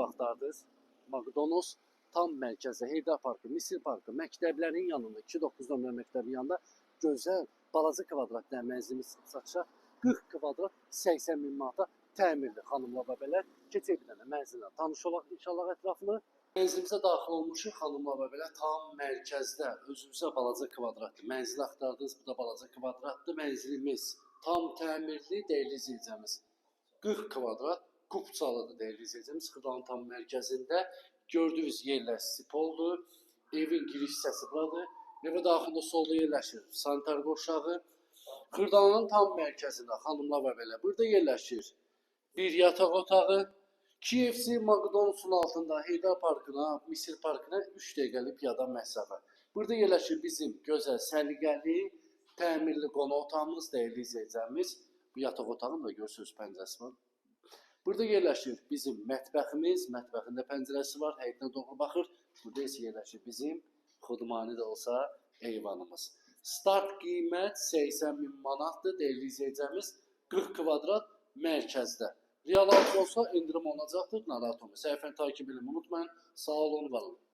axtardınız. McDonald's tam mərkəzdə, Heydər Parkı, Misir Parkı, məktəblərin yanında, 2-9 nömrə məktəbin yanında gözəl balaca kvadrat mənzilimiz satışa 40 kvadrat 80 min manata təmirli xanımlar və bəylər. Keçək bir dənə mənzillə tanış olaq inşallah ətraflı. Mənzilimizə daxil olmuşuq xanımlar və bəylər, tam mərkəzdə özünüzə balaca kvadratlı mənzil axtardınız. Bu da balaca kvadratlı mənzilimiz. Tam təmirli, dəyərli izləyicimiz. 40 kvadrat Kupçalıdır, dəyərli izləyicimiz. Xırdalanın tam mərkəzində gördüyünüz yerlər stoldur. Evin giriş hissəsi buradır. Evə daxilində solda yerləşir sanitar qovşağı. Xırdalanın tam mərkəzində xanımlar və bəylər, burada yerləşir bir yataq otağı. KFC, McDonald's-un altında Heydər Parkına, Misir Parkına 3 dəqiqəlik piyada məsafə. Burada yerləşir bizim gözəl, səliqəli, təmirli qonaq otağımız, dəyərli izləyicilərimiz. Bu yataq otağının da görürsünüz pəncərəsi var. Burada yerləşir bizim mətbəximiz, mətbəxin də pəncərəsi var, həyətinə doğru baxır. Burada isə yerləşir bizim xudmani də olsa eyvanımız. Start qiymət 80 min manatdır, dəyərli izləyicilərimiz. 40 kvadrat mərkəzdə. Real alıcı olsa endirim olacaqdır, narahat olmayın. Səhifəni takip edin, unutmayın. Sağ olun, var olun.